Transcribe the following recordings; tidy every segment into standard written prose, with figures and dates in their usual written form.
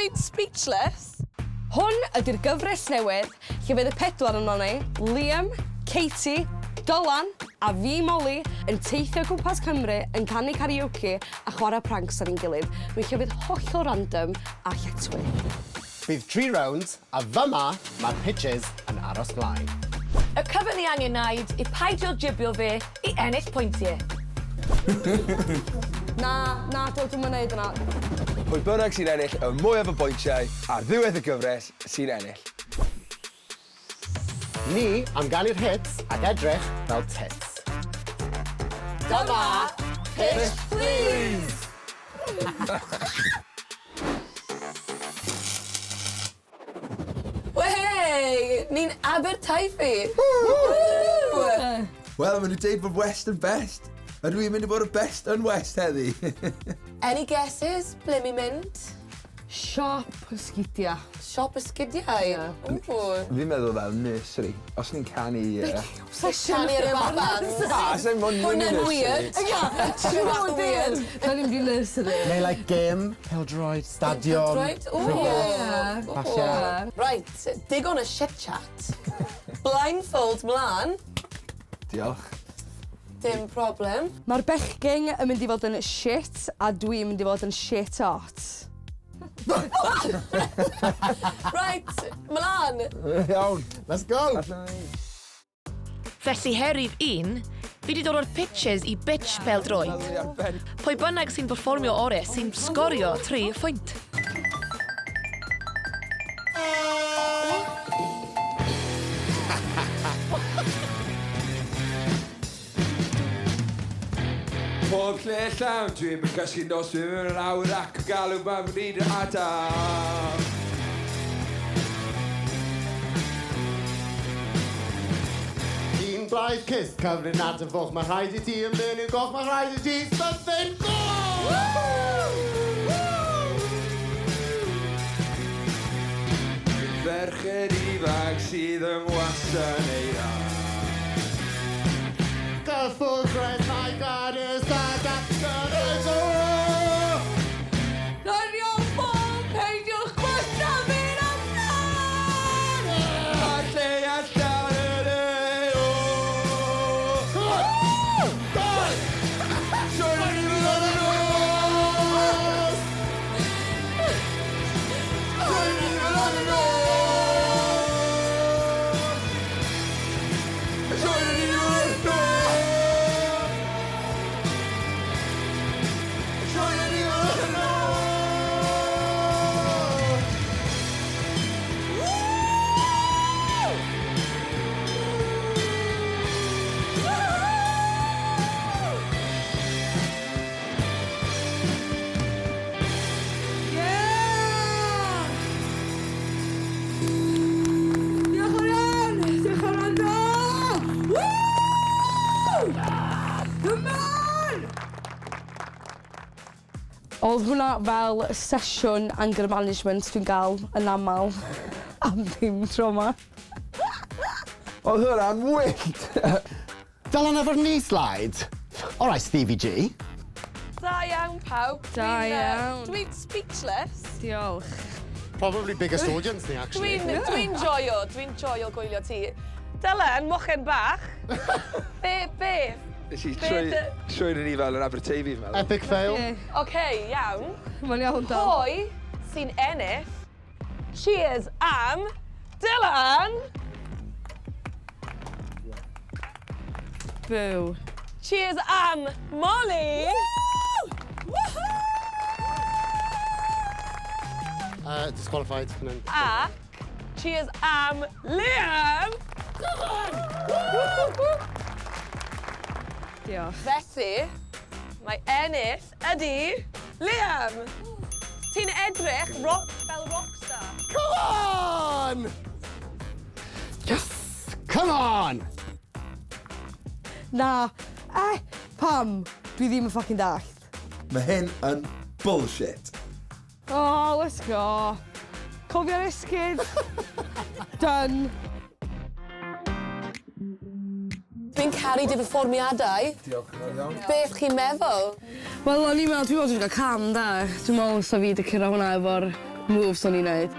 Dwi'n speechless. Hwn ydy'r gyfres newydd lle fydd y pedwar onon ni, Liam, Katie, Dylan a fi, Molly, yn teithio o gwmpas Cymru yn canu karaoke a chwarae pranks ar ein gilydd mewn llefydd hollol random a lletchwith. Bydd tri rownd a fyma mae'r pitches yn aros mlaen. Y cyfan ni angen naid yw paidio jibio fe i ennill pwyntie. Na, na, do, dwi'm yn neud hwnna. Pwy bynnag sy'n ennill y mwyaf o bwyntiau ar ddiwedd y gyfres sy'n ennill. Ni am ganu'r hits ac edrych fel tits. Dyma Pitch Please! Wehey! Ni'n Aberteifi! Woo! Wel, maen nhw'n deud bod West yn best. A dwi'n mynd i bod y best yn West heddi. Any guesses ble mi'n mynd? Siop esgidiau. Siop esgidiau? Ie. Ww. Fi'n meddwl fel nursery. Os ni'n canu... Yy... Obsession Canu ar y babans. Na, sai'n moyn mynd i Hwnna'n nursery. weird. Ia, True weird. Da ni'n mynd i nursery. Neu like gym, pêl-droed, stadiwm. Pêl-droed? Ww. Ie. Falle. Right, digon o shit chat. Blindfold mlan. Diolch. Dim problem. Mae'r bechgyn yn mynd i fod yn shit a dwi'n mynd i fod yn shit hot. Right, mlan. Iawn. Let's go! Allan ni. Felly her rhif un, fi 'di dod o'r pitches i bitch pêl-droed. Pwy bynnag sy'n perfformio ore sy'n sgorio tri phwynt. Pob lle llawn, dwi'm yn cysgu nos, dwi'm yn yr awyr ac yn galw mam wneud y adar. Un blaidd cist, cyfrin at y foch, mae rhaid i ti yn menyw goch, mae rhaid i ti something goch! Ferched ifanc sydd yng ngwasanaethau. Cyffwrdd mae gan y saga gyrraedd o! Dynion ffôn, peidiwch gwastraffu'r amser! A lle allan yn ei o! Trwy ni fod yn nos! Trwy ni fod yn nos! Trwy ni fod yn nos! Trwy ni fod yn nos! Yeah! Diolch yn iawn! Diolch yn wrando! Woo! Come on! Oedd hwnna fel sesiwn anger management dwi'n gael yn aml am ddim tro 'ma. Oedd hwnna'n wyllt! Dylan efo'r knee slide. All right, Stevie G. Da iawn pawb. Da Dwi'n, yy, iawn. Dwi'n speechless. Diolch. Probably biggest audience ni, actually. Dwi'n dwi'n joio, dwi'n joio gwylio ti. Dylan, mochyn bach. Be, beth? Nes i Be troi, dy- troi ni fel yn Aberteifi, fi'n meddwl. Epic fail. Oce, iawn. Mae'n iawn, Dal. Pwy sy'n ennill Cheers am Dylan! Byw. Cheers am Molly! Woohoo! Disqualified. Hwnna'n- Ac cheers am Liam! Come on! Diolch. Felly, mae ennill ydy Liam! Ti'n edrych rock, fel rockstar. Come on! Yes! Come on! Na. Eh, pam? Dwi ddim yn fucking dallt. Mae hyn yn bullshit. Oh, let's go. Cofio'r esgid. Done. Dwi'n caru dy perfformiadau. Diolch yn fawr iawn. Beth chi'n meddwl? Wel, o'n i'n meddwl, dwi'n meddwl dwi'n cael cam, da. Dwi'n meddwl sa fi wedi curo hwnna efo'r moves o'n i'n neud.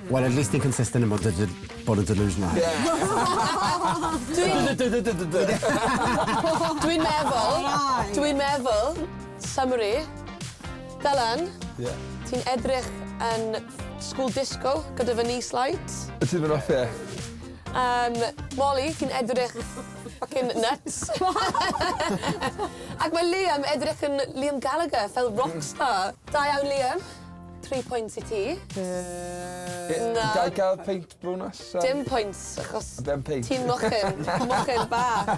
Well, at least ti'n consistent yn bod yn bod yn delusional. Dwi'n meddwl, dwi'n meddwl, summary, Dylan, ti'n edrych yn school disco gyda fy knee slides. Ti'n mynd off, ie? Molly, ti'n edrych fucking nuts. Ac mae Liam edrych yn Liam Gallagher fel rockstar. Da iawn, Liam. 3 points i ti. Na. Ga i gael peint bonus? Dim points, achos Dim peint. ti'n mochyn, mochyn bach.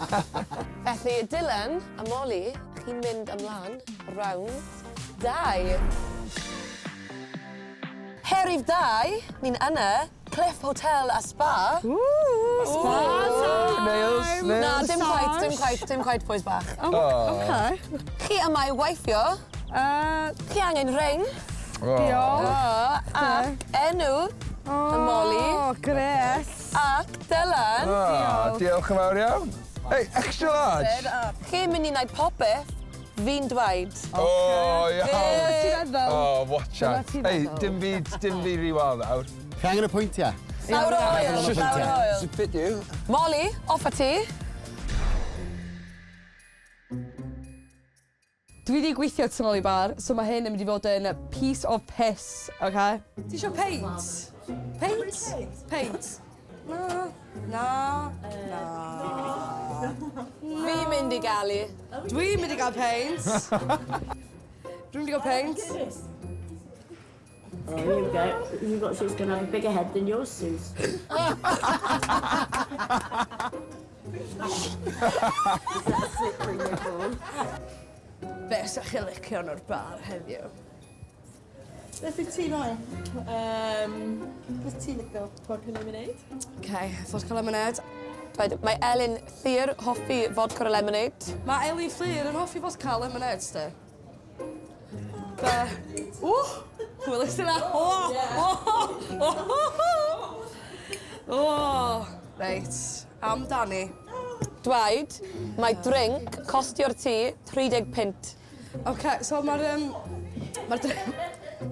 Felly, Dylan a Molly, chi'n mynd ymlaen rownd 2. Her rhif 2, ni'n yna, Cliff Hotel a Spa. Ooh, spa time! Nails, nails. Na, dim quite, dim quite, dim quite, boys bach. Oh, okay. Chi yma i weithio, chi angen ring. Diolch. O, ac enw y Molly Oh, gret. ac Dylan. Oh, diolch yn fawr iawn. Hey, extra large. Chi'n mynd i wneud popeth fi'n dweud. Oh, iawn. Ti'n meddwl? Oh, watch out. Dyna ti'n Hey, meddwl. dim byd rhy wael nawr. Chi angen y pwyntiau? Llawer o hwyl, llawer o hwyl. Sut fit you? Molly, off â ti. Dwi wedi gweithio tu ôl i bar, so mae hyn yn mynd i fod yn piece of piss, okay? Ti isio peint? Peint? Peint? Na, na, na. Fi'n mynd i gael i. Dwi'n mynd i gael peint. Dwi'n mynd i gael peint. Oh, here we go. You've got she's going to have a bigger head than yours, Suze. Is that a slippery nipple? Be sa chi licio yn o'r bar heddiw? Beth wyt ti moyn? Beth ti'n licio vodka lemonade? Okay, vodka lemonade. Dweud, mae Elin Fflur hoffi vodka a lemonade. Mae Elin Fflur yn hoffi vodka lemonade, sti. Be? Ww! Welis yna. O! O! O! O! Reit, amdani. Dweud, mae drink costio'r ti 30 punt. OK, so mae'r... Mae'r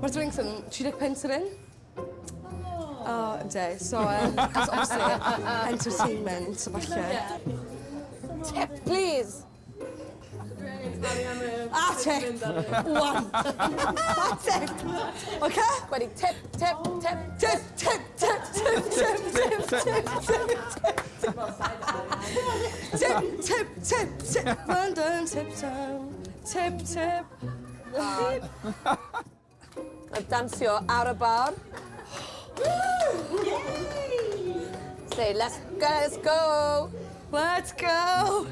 ma drinks yn 30 punt yr un. Oh, yndi. So, cos obviously, entertainment, a falle. Tip, please. A tip! One! A tip! OK? Wedi tip, tip, tip. Tip, tip, tip, tip, tip, tip, tip, tip, tip. Tip, tip, tip, tip. London tip town. Tip, tip. Mae dansio ar y bar. Say, let's go, let's go. Let's go!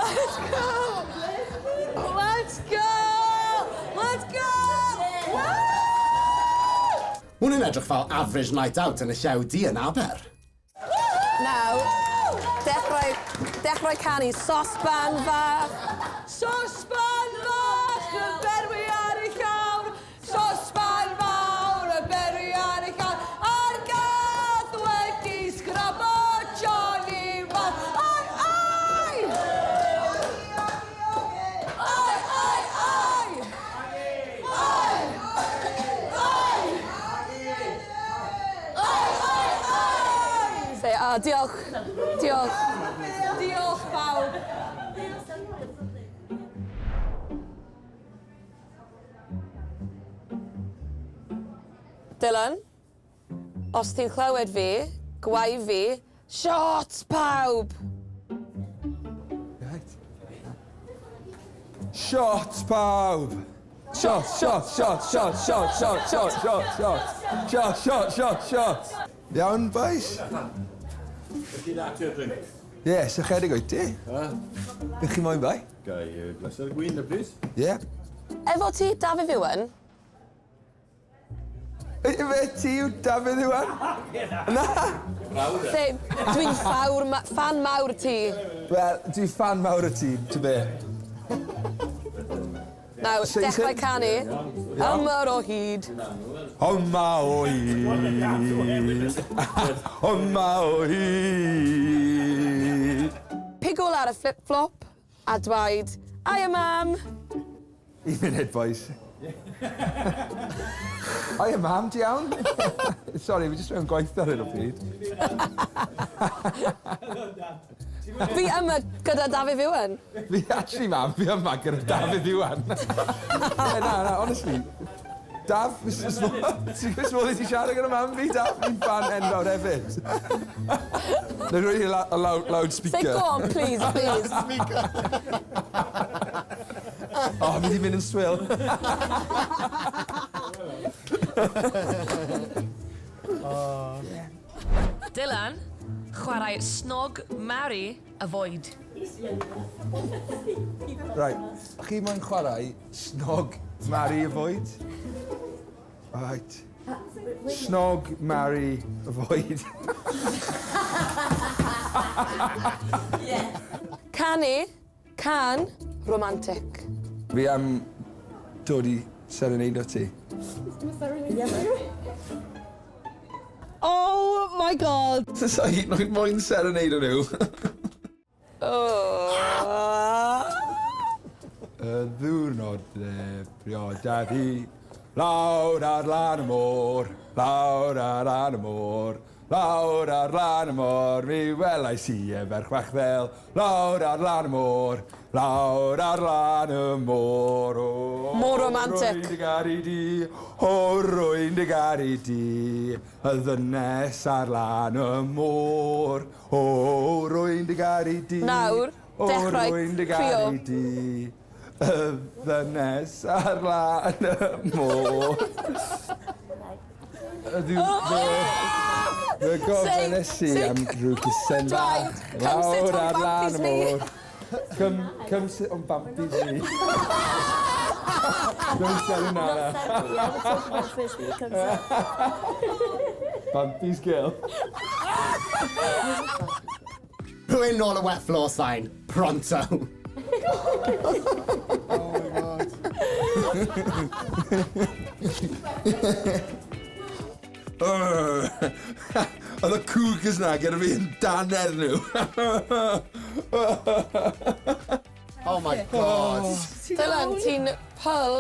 Let's go! Let's go! Let's go! Woo! Hwn yn edrych fel average night out yn y Llew Du yn Aber. Nawr, dechrau canu sosban fach. Sosban fach yn berwi ar ei llawr. Sosban fawr yn berwi ar ei llawr. A'r gath wedi sgrabo Johnny Fach. Ai, ai! Ai, ai, ai! Ai! Ai! Ai, ai, ai! Say, ah, diolch, diolch. Diolch bawb. Dylan, os ti'n clywed fi, gwau fi, shots pawb! Right. Shots, pawb! Shot, shot, shot, shot, shot, shot, shot, shot, shot. Shot, shot, shot, shot. Iawn, boys? Ie, yeah, sychedig wyt ti? Beth chi moyn bai? Gai glaser gwin, na, please? Ie. Yeah. Efo ti, Dafydd Iwan? Fe ti yw Dafydd Iwan? Na? Say, dwi'n fawr, fan mawr ti. Wel, dwi'n fan mawr o ti, ty be. Nawr, dechrau canu. Yma o hyd. Yma o hyd. Yma o hyd. Pigwl ar y flip-flop a dweud, Hiya, mam. Un munud, boys. Hiya mam, ti iawn? Sorry, fi jyst mewn gwaith ar hyn o bryd. Fi yma gyda Dafydd Iwan. Fi actually mam, fi yma gyda Dafydd Iwan. Yeah, na, na, honestly. Daf, Mr Small, ti'n gwybod Small ti siarad gyda mam fi, Daf? Fi'n fan enfawr hefyd. Neu rhoi a loud Say go on, please, please. O, fi di mynd yn swil. Dylan, chwarae Snog, Marry, Avoid. Right, chi moyn chwarae Snog, Marry, Avoid? Right. Snog, Marry, Avoid. Canu, cân, romantic. Fi am dod i serenado ti. Oh my God! So hyd yn oed moyn serenado nhw. Oh. Y ddiwrnod le briodas i, lawr ar lan y môr, lawr ar lan y môr, lawr ar lan y môr, mi welais i y ferch fach ddel, lawr ar lan y môr, lawr ar lan y môr. O, Mor romantic. Rwy'n dy garu di, o, rwy'n dy garu di, y ddynes ar lan y môr, o, rwy'n dy garu di. Nawr, O, dechrau rwy'n dy crio. garu di, y ddynes ar lan y môr. Ydyw, fe gofynnes i am rhyw cusan Dweud, fach, come sit lawr on ar lan bumpies y me. môr. Come sit on bumpies me. Don't tell him Not Nana. selfie, yeah, we're talking about first when it comes up. Bumpies girl. Rwy'n nôl y wet floor sign. Pronto. Oh my God. Oedd y cougars na gyda fi yn danedd nhw. Oh my God. Dylan, ti'n pull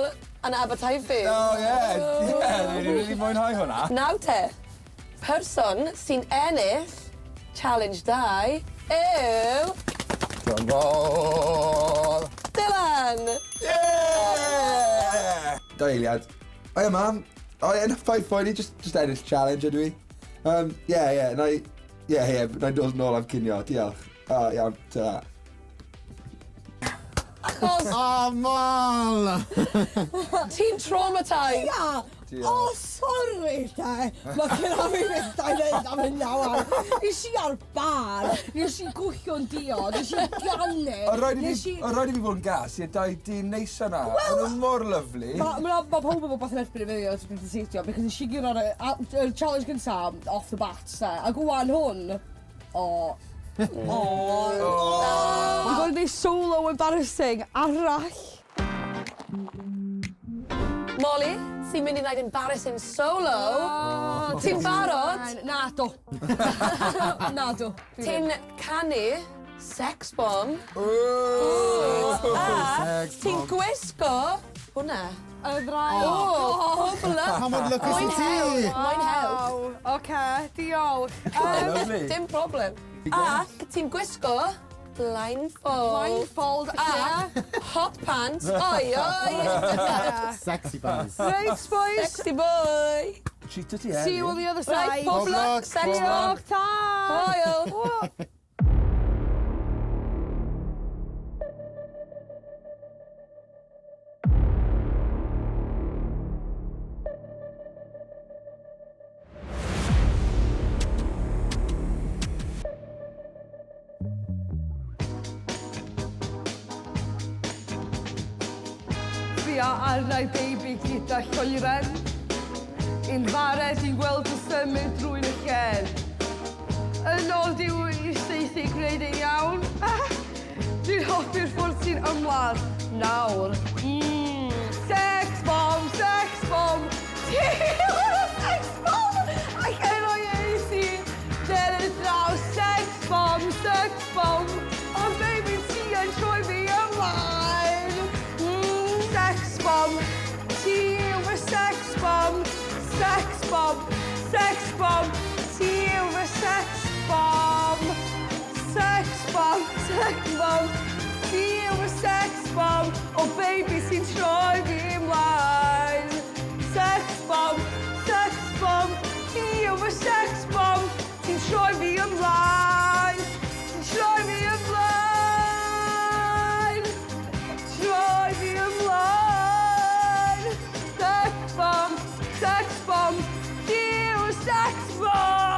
yn Aberteifi. Oh yeah, dwi'n really mwynhau hwnna. Nawr te, person sy'n ennill challenge 2 yw Drum roll. Dylan! Yeah! Dau eiliad. Oh yeah, mam. Oh yeah, no, fine, fine, just ennill challenge ydw i. Yeah, na i, yeah, na i dod nôl am cinio, diolch. Oh, iawn, ta. Achos Oh, Mol! ti'n traumatised. Ia! O, sori, de. Mae gen i fi beth i ddeud am hynna, wan. Nes i ar bar, nes i gwllio'n diod, nes i ganu. O rhaid i nes fi, o rhaid i fi fod yn gas i'r dau dyn neis yna. O'n nhw mor lyfli. Mae ma pawb yn bod yn erbyn y fi os dwi'n teithio, because nes i gyrra'r y challenge gyntaf off the bat, de. Ac wan hwn, o, o, We're going to do solo embarrassing arall. Molly, sy'n mynd i wneud embarrassing solo. Oh, Ti'n barod? Na, do. Na, do. Ti'n canu sex bomb. Ooh. A Sex ti'n bomb. gwisgo hwnna. Y ddraig. O, pob lwc. Pa mor lwcus i ti? Moyn help. Wow, oce, diolch. Lovely. Dim problem. Ac ti'n gwisgo blindfold. Blindfold, A ie. hot pants. Oi, oi. Sexy boys. Reit, boys. Sexy boy. Treat ti See you on the other side. Right, pob lwc. Sex bomb. Diolch, ta. Hwyl. Sbia arna i baby gyda lloeren. Un fare ti'n gweld yn symud drwy'n y llen. Yn ôl diw i seithi gwneud ein iawn. Dwi'n hoffi'r ffordd ti'n ymladd nawr. Sex bomb, sex bomb. Sex bomb! Ac enw i ti, dere draw. Sex bomb, sex bomb. Ond baby ti yn troi fi ymlaen. Sex bomb. Ti bomb, ti yw fy sex bomb. Sex bomb, sex bomb, ti yw fy sex bomb. O baby sy'n troi fi ymlaen. Sex bomb, sex bomb, ti yw fy sex bomb. Ti'n troi fi ymlaen. Ti'n troi fi ymlaen. Troi fi ymlaen. Sex bomb, sex bomb, ti yw sex bomb.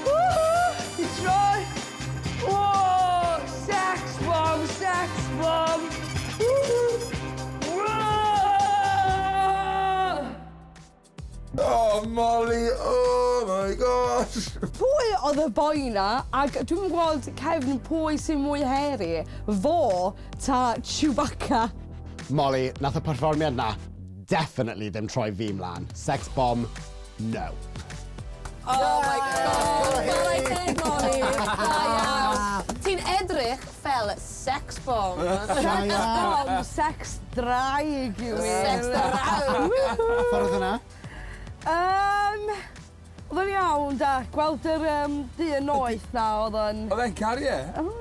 Woohoo! Ti'n troi. Whoa! Sex bomb, sex bomb. Woohoo! Whoa! Oh, Molly, oh my gosh. Pwy oedd y boi na, ac dwi'n gweld cefn pwy sy'n mwy hairy, fo ta Chewbacca. Molly, nath y perfformiad na definitely ddim troi fi mlaen. Sex bomb, no. Oh my God. Chwarae teg, Molly. Da iawn. Ti'n edrych fel sex bomb. Sex bomb, sex draig yw i. Sex draig. Ffordd yna? Oedd o'n iawn, da. Gweld yr dyn noeth na, oedd o'n. Oedd e'n caru e?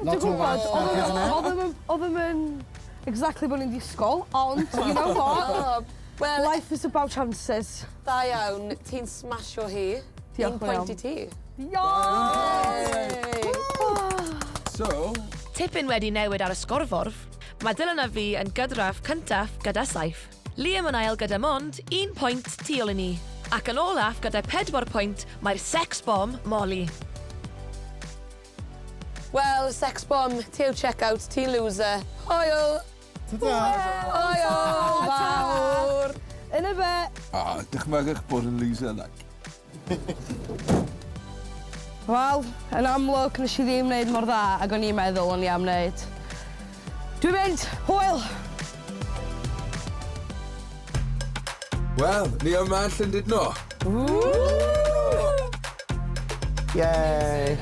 Dwi'n gwybod, oedd o'n yn exactly bod ni'n disgwyl, ond, you know what? Well, Life is about chances. Da iawn, ti'n smasho hi. Diolch Un yn pwynt i ti. Yes! So, Tipyn wedi newid ar y sgorfwrdd, mae Dylan a fi yn gydradd cyntaf gyda 7. Liam yn ail gyda mond 1 pwynt tu ôl i ni. Ac yn olaf gyda 4 pwynt mae'r sex bomb Molly. Wel, sex bomb, ti yw check-out, ti'n loser. Hwyl! Ta-ta! Hwyl! Fawr! In a bit. Ah, dychmygwch bod yn loser, like. Wel, yn amlwg, nes i ddim wneud mor dda ag o'n i'n meddwl o'n i am wneud. Dwi'n mynd! Hwyl! Wel, ni yma yn Llandudno. Yay!